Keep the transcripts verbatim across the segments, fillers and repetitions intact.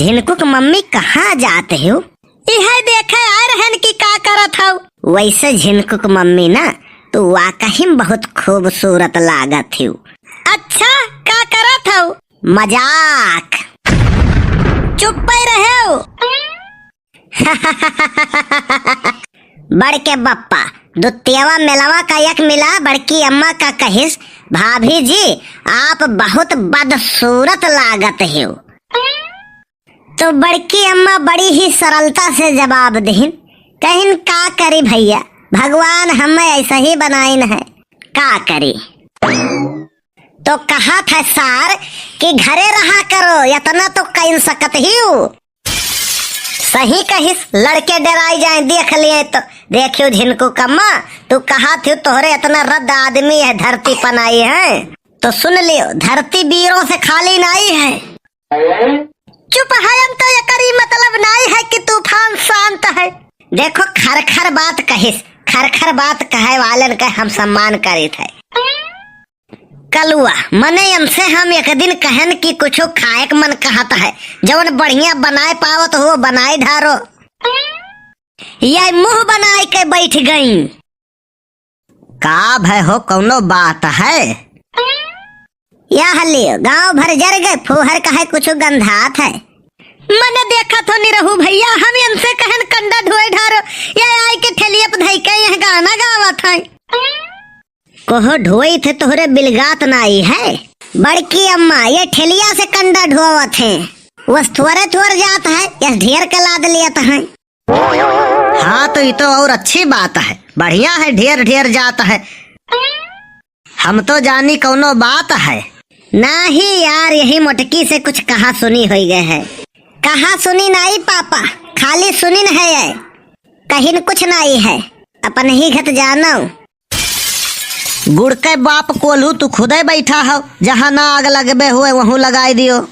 झिनकुक मम्मी, कहाँ जात हो? इहै देखे आए रहन कि का करत हौ। वैसे झिनकुक मम्मी ना, तू वाकई में बहुत खूबसूरत लागत हो। अच्छा, का करत हौ? मजाक। चुप्पे रहेउ। बड़के बप्पा, दुतियवा मेलवा का एक मिला बड़की अम्मा का कहिस, "भाभी जी, आप बहुत बदसूरत लागत हो।" तो बड़की अम्मा बड़ी ही सरलता से जवाब दिहिन, कहिन, "का करी भैया, भगवान हमें ऐसा ही बनाइन है, का करी?" तो कहत है सार कि घरे रहा करो, इतना तो कइन सकत ही हो। सही कहिस, लड़के डराई जाए, देख लिए तो। देखियो झिनकुक अम्मा, तू कहत हो तोहरे इतना रद्द आदमी है धरती पनाई है, तो सुन लियो, धरती बीरों से खाली नाई है। चुप है, हम तो एकरी मतलब नाई है कि तूफान शांत है। देखो, खरखर बात कहिस, खरखर बात कहे वालन के हम सम्मान करित है। कलुआ, मने इनसे हम एक दिन कहन कि कुछो खाए के मन कहत है, जवन बढ़िया बनाए पावत हो, बनाए ढारो। ये मुंह बनाए के बैठ गई। का भय हो, कौनो बात है? यह लियो, गांव भर जर गए, फूहर का है कुछ गंधात है। मने देखत हो निरहू भैया, हम इनसे कहन कंडा ढोए ढारो, ये आए के ठेलिया पे धई के यह गाना गावत है। कोहो ढोई थे तोहरे बिलगात नाई है। बड़की अम्मा, ये ठेलिया से कंडा ढोवत है। वस थोरे थोर जात है, यस ढेर के लाद लियत है। हाँ, तो ये तो और अच्छी बात है, बढ़िया है, ढेर ढेर जात है। हम तो जानी कौनो बात है। नाही यार, यही मोटकी से कुछ कहा सुनी होई गए है। कहा सुनी नाई पापा, खाली सुनिन है ये, कहिन कुछ नाई है, अपन ही घत जानो। गुड़ के बाप कोल्हू, तू खुदे बैठा हो, जहाँ ना आग लगबे हुए वहूँ लगाई दियो।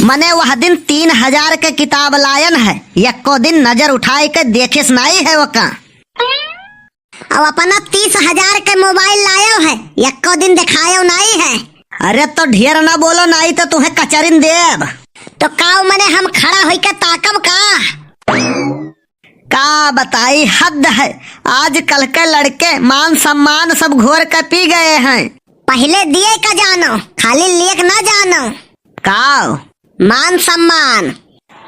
मने वह दिन तीन हजार के किताब लायन है, यक्को दिन नजर उठाए के देखिस नाई है ओका। अब अपना तीस हजार के मोबाइल लायो है, यक्को दिन दिखायो नाई है। अरे तो ढेर ना बोलो, नाई तो तुहे कचरिन देब। तो काऊ मने हम खड़ा होई के ताकब का? का बताई, हद है। आजकल के लड़के मान सम्मान सब घोर के पी गए हैं। पहिले दिए का जानो, खाली लेक ना जानो। काव? मान सम्मान।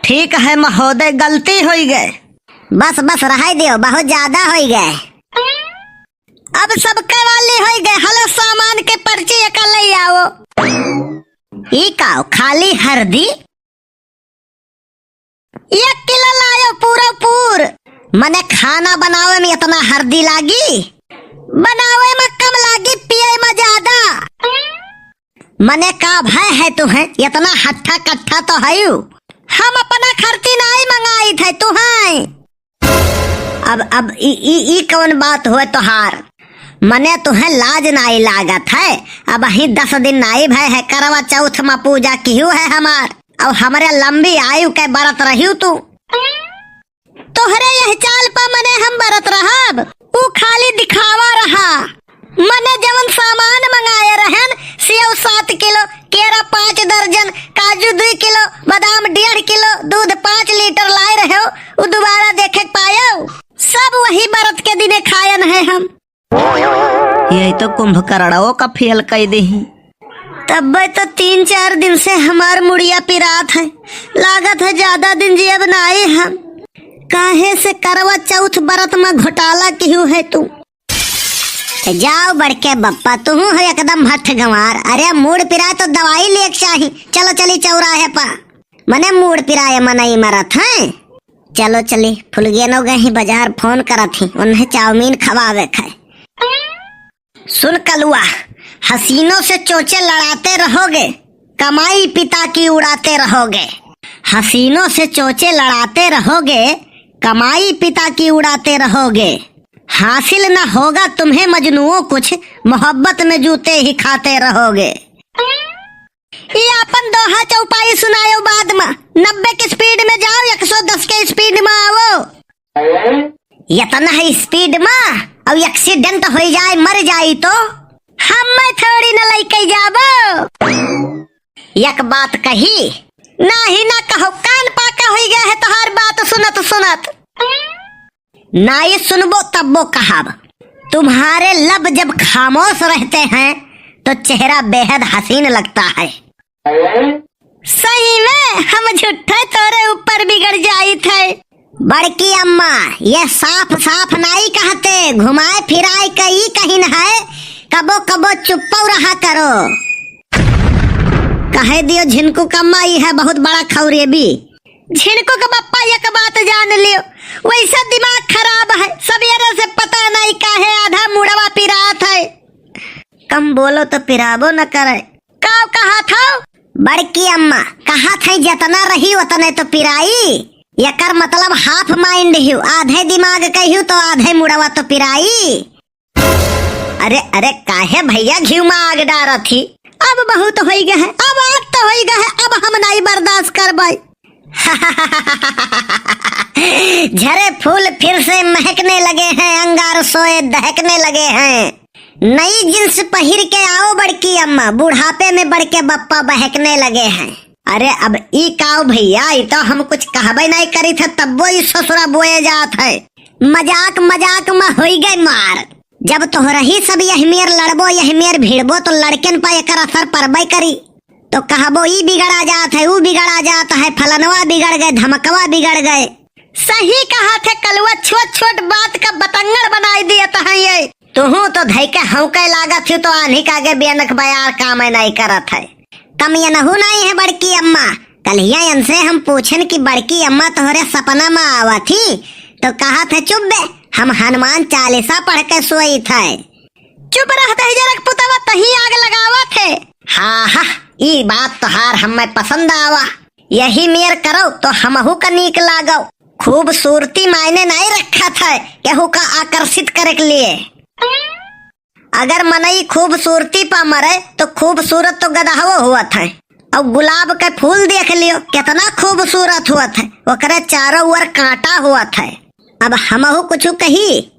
ठीक है महोदय, गलती होई गए। बस, बस, रहै दियो, बहुत ज्यादा होई गए। अब सबके वाली होई गए। हलो, सामान के पर्ची एक ले आओ। ई काव, खाली हरदी? एक किलो लायो पूरा पूर। मने खाना बनावे में इतना हरदी लागी? बनावे में कम लागी, पिए में ज्यादा। मने का भय है तुहे? इतना हट्ठा कट्ठा तो हयू। हम अपना खर्ची नाई मंगाई थे तुहे। अब, अब ई, ई, ई कौन बात हुए तोहार? मने तुहे लाज नाई लागत है? अब ही दस दिन नाई भय है, करवा चौथ मा पूजा किहू है हमार। अब हमरे लंबी आयु के बरत रहियो तू। तोहरे यह चाल पा मने हम बरत रहब, ऊ खाली दिखावा रहा। मने जवन सामान मंगाए रहन, सेव सात किलो, केरा पाँच दर्जन, काजू दुई किलो, बादाम डेढ़ किलो, दूध पाँच लीटर लाए रहो, ऊ दोबारा देखे के पायो? सब वही बरत के दिने खायन है हम। यही तो कुंभकर्णो का फेल कई देही। तब्बे तो तीन चार दिन से हमार मुड़िया पिरात है, लागत है ज्यादा दिन जियब नाई हम। काहे से करवा चौथ बरत में घोटाला किहू है तू? जाओ बड़के बप्पा, तुहू हो एकदम भट्ठ गंवार। अरे मूड़ पिराए तो दवाई लेके चाही। चलो चली चौराहे पा। मने मूड़ पिराए मनई मरत हैं। चलो चली, फुलगेनो गही बाजार फोन करत ही, उन्हें चाउमीन खवावे खाए। सुन कलुआ, हसीनों से चोंचे लड़ाते रहोगे, कमाई पिता की उड़ाते रहोगे। हसीनों से चोंचे लड़ाते रहोगे, कमाई पिता की उड़ाते रहोगे। हासिल न होगा तुम्हें मजनुओं कुछ, मोहब्बत में जूते ही खाते रहोगे। ई आपन दोहा चौपाई सुनायो बाद मा। नब्बे के स्पीड में जाओ, एक सौ दस के स्पीड में आवो। यतना है स्पीड मा, अउ एक्सीडेंट होई जाए, मर जाई तो? हम्मे थोड़ी न लइके जाबो। एक बात कही, नाही ना कहो, कान पाका होई गया है तोहार बात सुनत सुनत। नाई सुनबो तब्बो कहब। तुम्हारे लब जब खामोश रहते हैं तो चेहरा बेहद हसीन लगता है। सही में हम झूठे तोरे ऊपर बिगड़ जाइत है। बड़की अम्मा, ये साफ साफ नाई कहते, घुमाए फिराए के ई कहिन है, कबो कबो चुप्पो रहा करो। कहे दियो झिनकू क अम्मा, ई है बहुत बड़ा खौरेबी। झिनकू क बप्पा एक बात जान लियो, वैसा दिमाग खराब है, सवेरे से पता नहीं काहे आधा मुड़वा पिरात है। कम बोलो तो पिराबो न करे। का कहा था? बड़की अम्मा, कहा था जतना रही उतने तो पिराई। एकर मतलब half mind हियो, आधे दिमाग के हियो तो आधे मुड़वा तो पिराई। अरे, अरे, काहे भैया घीव में आग डारत ही? अब बहुत होई गए है, अब आग तो होई गए है, अब हम नहीं बर्दाश्त करबै। झरे फूल फिर से महकने लगे हैं, अंगार सोए दहकने लगे हैं। नई जींस पहिर के आओ बड़की अम्मा, बुढ़ापे में बड़के बप्पा बहकने लगे हैं। अरे अब ई काओ भैया, ई तो हम कुछ कहबे नहीं करी थे, तब्बो ई ससुरा बोए जात है। मजाक मजाक में होई गए मार। जब तोहरही सब यही मेर लड़बो, यही मेर भिड़बो, तो लड़कन पर एकर असर पड़बे करी। तो कहबो, "ई बिगड़ा जात है, ऊ बिगड़ा जात है, फलनवा बिगड़ गए, धमकवा बिगड़ गए।" सही कहा थे कलुआ, छोट छोट बात का बतंगड़ बनाई दिए तो हैं ये। तुहू तो धई के हौंके लागत ही तो आन्ही का आगे बेनक बयार काम नहीं करत है। कम ये नहू नहीं है बड़की अम्मा। कल्हिया इनसे हम पूछन कि बड़की अम्मा तोहरे सपना में आवत ही, तो कहा थे, "चुप बे, हम हनुमान चालीसा पढ़ के सोई थे।" चुप रह दहिजरक पुतवा, तही आग लगावत है। हाँ, हाँ, ई बात तोहार हमें पसंद आवा। यही मेर करो तो हमहू का नीक लागो। खूबसूरती मायने नहीं रखत है केहू का आकर्षित करे के लिए। अगर मनई खूबसूरती पा मरे तो खूबसूरत तो गदहवो होत है। और गुलाब के फूल देख लियो, कितना खूबसूरत होत है, ओकरे चारों ओर कांटा होत है। अब हमहू कुछ कही?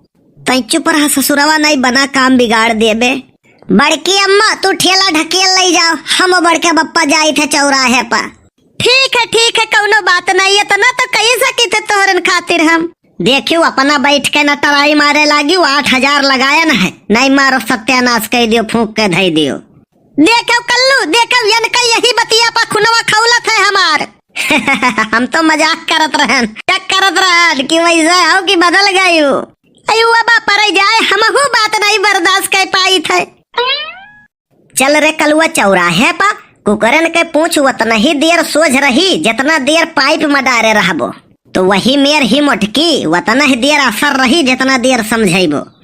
तई चुप रहा ससुरवा, नहीं बना काम बिगाड़ देबे। बड़की अम्मा, तू ठेला ढकेल ले जाओ, हम बड़के बप्पा जाई थे चौराहे पर। ठीक है, ठीक है, कौनो बात नहीं, इतना तो कही सकी थे तोहरन खातिर हम। देखियो, अपना बैठ के न टराई मारे लागी, वो आठ हजार लगायन है, नहीं मारो सत्यानाश कर दियो, फूंक के धई दियो। देखो कल्लू, देखो, इनका यही बतिया पर खुनवा खौलत है हमार। हम तो मजाक करत रहन। का करत रहन कि वैसे हो कि बदल गई हो? अयो अब पर जाए, हमहू बात नहीं बर्दाश्त कर पाई थे। चल रे कलुआ, चौराहे पा कुकरन के पूंछ वतनही देर सोझ रही, जितना देर पाइप में डारे रहबो, तो वही मेर ही मोटकी वतनही देर असर रही, जितना देर समझैबो।